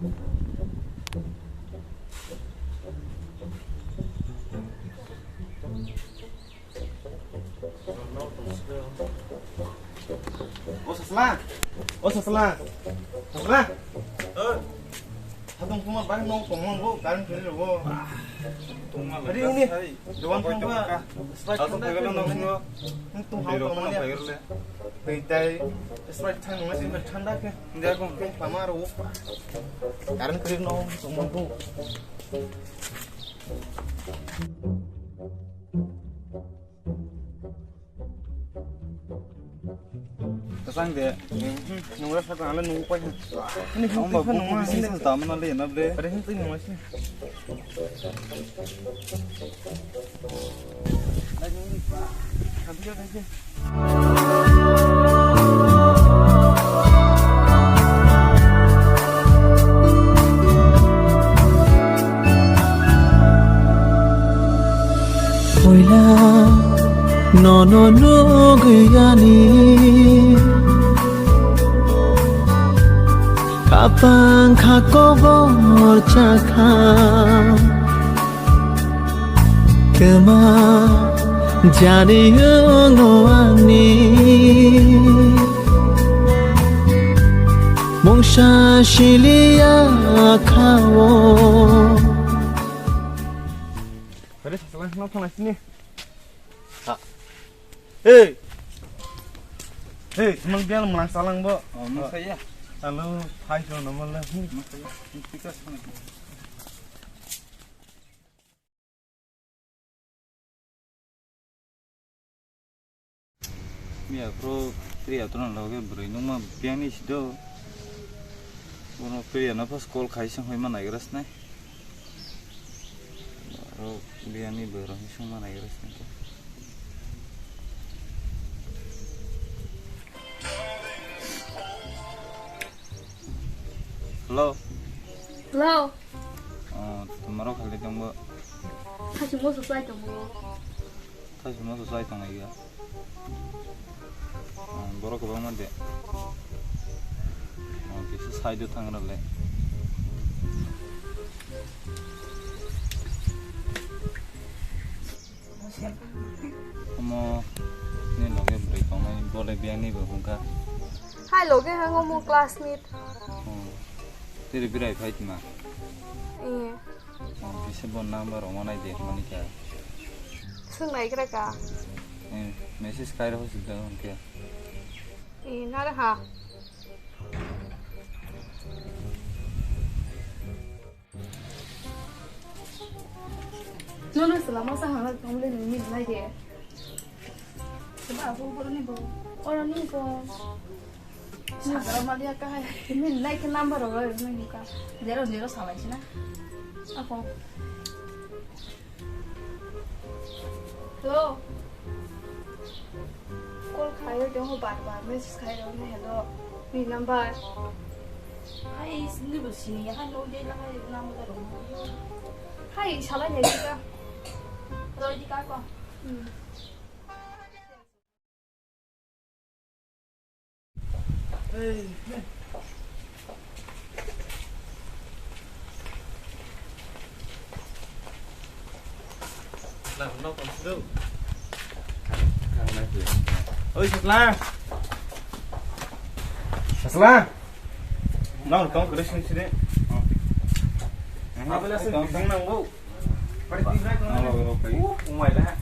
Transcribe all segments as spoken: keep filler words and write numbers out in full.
O Sasla, o Sasla, Sasla. Oi. Hatung kuma bari nong tongmang bo, karin kiri bo. Tongma. Hari ini, dewan tongma. Sprite thanda ke nong. Tung hau tongma ya. Hei tai, Sprite thang nong sih thanda ke. Dia kong. Kong pama ro. Karin kiri nong tongmang bo. Kasang de. Nungra sa tang ala nung pai. Ini hung tui nung ma sini. Tamna le na ble. Pare hung tui nung ma sini. Puila nono nugwi ani khapang kha kobor chakha. Kwma jani wngno ani mungsa siliya kha-o. Kare sasalang kheno thangna sini. Ha. Hey. Hey, mang biang mang salang bo. Oh, mang saya. Hello, hi, so namal la. Mang saya. Speaker sana. Miya pro Priya tona loge bwrwi nungma biyangni sido. Bono Priya no first call khai song hoi ma naigra sinai. Aro biyangni bwrwi song ma naigra sinai. Hello. Hello. Oh, tomorrow khali tongbo. Thaichung moso chai tongo. Thaichung moso chai tongo iya. Oh, borok kwbangma de. Oh, kisa side o thang rale. Omo ni loge bwrwi tongnai bole biyani bo hwnka. Hai loge hang omo classmate. Oh. Tiri birai phai tma. Eh. Oh, kisa bo number omo nai de mani ka. Swng nai kra ka. Eh, message kai ro sida hwnka. Eh, nare ha. Nono selama sa hangla tongmani nini nai de. Seba aku boroni bo. Oroni bo. Sakra malia kahai. Nini nai ke number ro nini ka. Zero zero salai sina. Ako. Hello. Call khai tongo bar bar, message khai tongo, hello. Ni number. Hai, ni bo sini ya, hai, no de la, hai, number da ro. Hai, salai ya, kita. Roi di ka ko. Hmm. Oi, Sasla. Sasla. Nang tong kere sini sini. Apa lah sih, tong, tong nang bu. Pada tinggal tong. Oh, oh, oh. Uh, umai lah.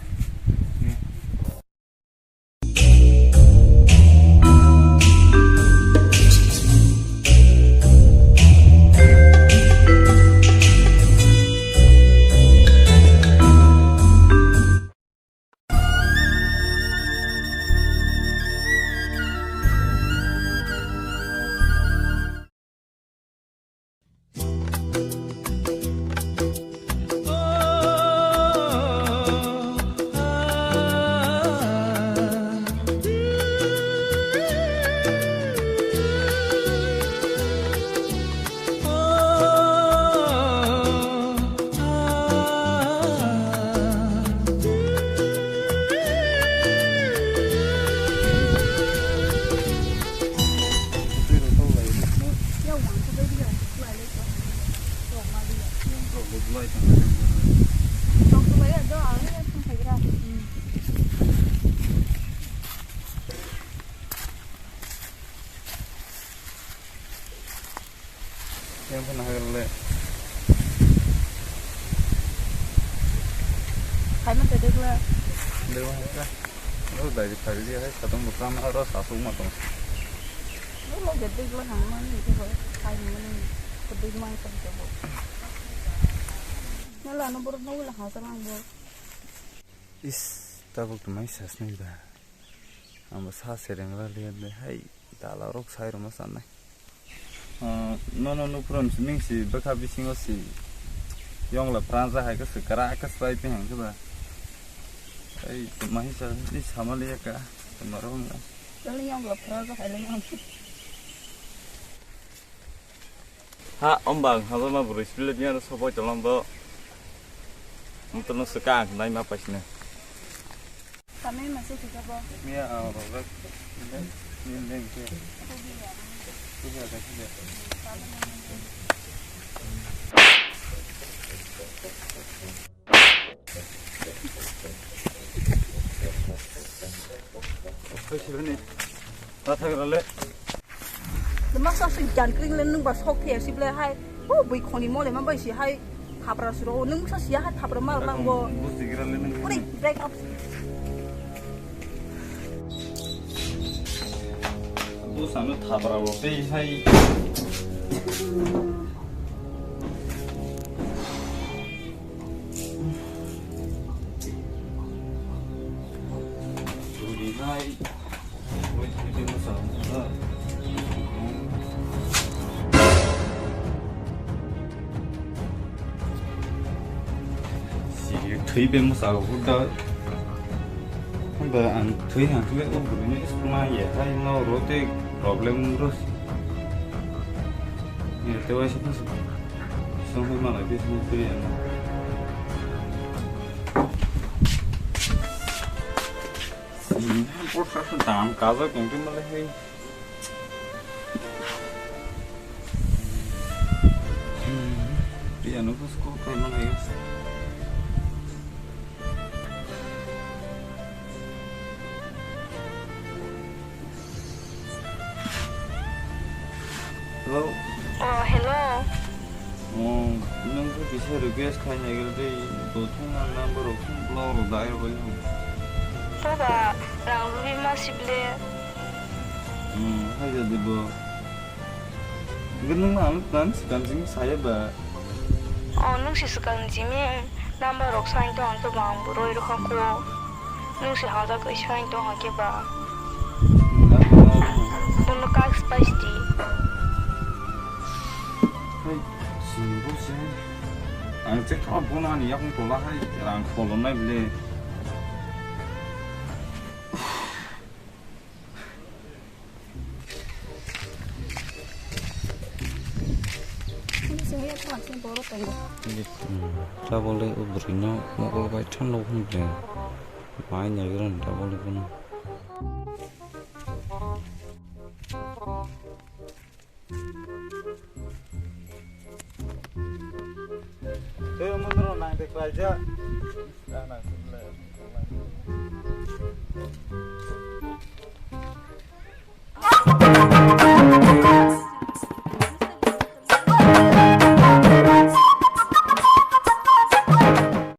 Khaima te dekla. Dewa hai ka. Lo dai di phari di hai, satung bukram aro sasuk ma tong. Lo lo gede dekla hang man ni ko khai ni man ni. Ko dek man ko ko. Nala no bor no la ha sa lang bo. Is, tabuk tumai sasnai ba. Ang bo sa sereng ra liya de hai, dala rok sai roma sanai. Ah, nono nukhuram si ning si bwkha bisingo si yongla pransa hai khe swkara khe swbai phi hang khe ba. Ai, mahi sa ni sama liya ka, tuma rok na. Tali yongla pransa hai le yong. Ha, ombang, ha ma bwrwi sibile biya no sopoi tolong bo. Motor no swka ang nai ma paisne. Kami masih juga bo. Miya ang rojak. Nil deng ke. Kuya ka kile. Okhai sibani. Tathagra le. Masa sing jan kring le nung ba sok the sibile hai. O bui khoni mole ma bai si hai. Thapra suro nung sa sia hai thapra mar lang bo. Busi gira le nung. Uri break up. Busa no thapra bo tei hai. Uri hai. Si thwi be mwsa huda. Hwnba ang thwi hang thwi o bwrwini ma ya hai no ro tei problem ro. Ya te waisa song hai malai de song thwi ya. Borsa se dam kajak tongtwi malai hai. Piano ko score khaima nai. Hello. Oh, hello. Oh, nwng khe kisa request khai nai gra tei, bo thung ang number rok thung block rok dai rok bai no. Baba, rang rwui ma sibile. Hmm, hai jadi bo. Hwnkhe nwng ang tang swkang simi saya ba. Oh, nwng si swkang simi number rok sai tong to bang boroi rokha ko. Nwng se hajak oi sai tong hake ba. Bono kak spice di. Hai, sini bo se. Ang che kha bono ani yakung tola hai rang kholo nai bile. Tabole o bwrwino mokol bai thanlo hwnwi mai naigrani tabole bono. Tei omo norok nang de klaijak.